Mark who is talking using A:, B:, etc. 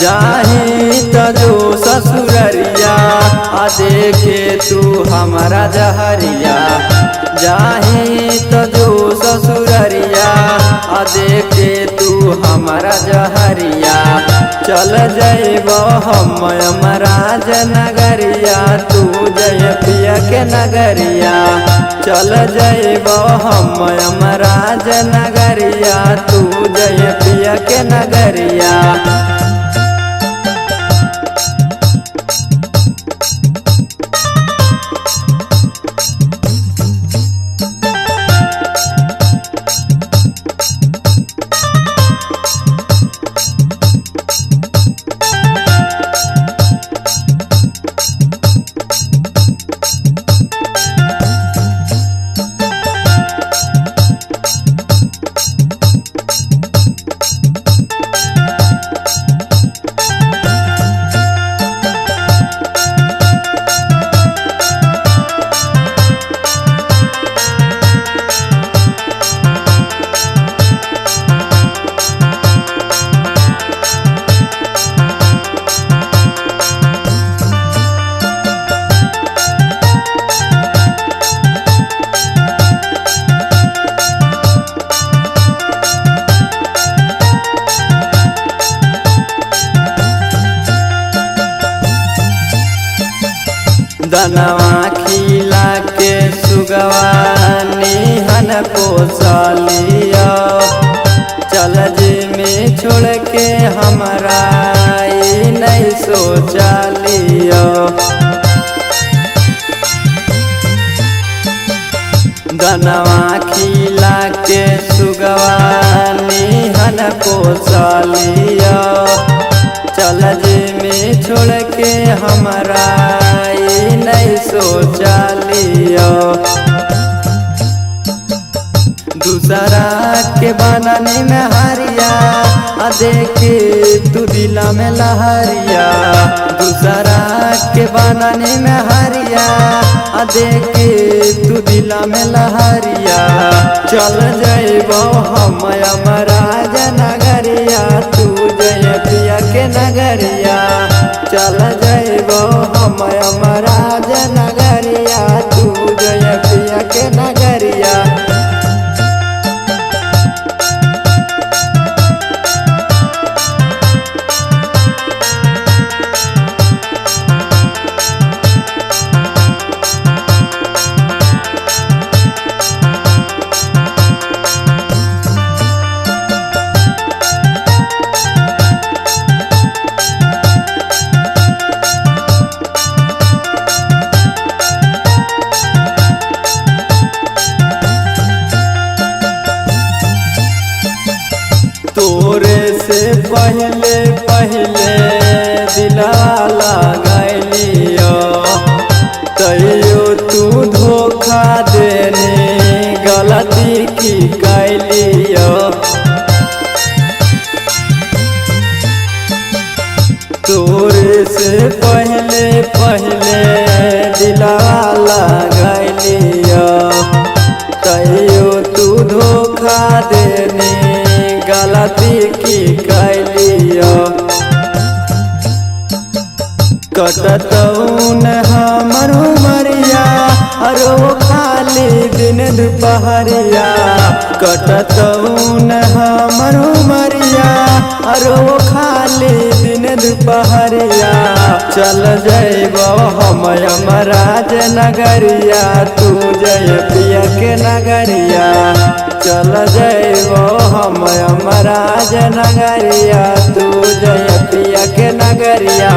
A: जाही त जो ससुररिया आ देखे तू हमारा जहरिया। जाही त जो ससुररिया आ देखे तू हमारा जहरिया। चल जइबो हम यमराज नगरिया तू जय पिया के नगरिया। चल जइबो हम यमराज नगरिया तू जय पिया के नगरिया। दनवा खिला के सुगवा निहन पोसलिया। चल जे में छोड़ के हमरा नहीं सोचलिया। दनवा खिला के सुगवा निहन पोसलिया। चल जे में छोड़ के हमरा नहीं सोचलिया। दूसरा के बनाने में हरिया आ देखे तू दिला में लहरिया। दूसरा के बनाने में हरिया आ देखे तू दिला में लहरिया। चल जइबो हम यमराज नगरिया तू जय पिया के नगरिया। चल जइबो हम यमराज नगरिया तू जय पिया के नगरिया। तोरे से पहले पहले दिला लगलियो, तैयो तू धोखा देने गलती की कैलियो। तोरे से पहले पहले दिला लगलियो, तैयो तू धोखा देने गलती की कैलियो। कटतौन हमर उमरिया अरो खाली दिन दुपहरिया। कटतौन हमर उमरिया अरो खाली दिन दुपहरिया। चल जइबो हम यमराज नगरिया तू जय पिया के नगरिया। चल जइबो हम यमराज नगरिया तू जय पिया के नगरिया।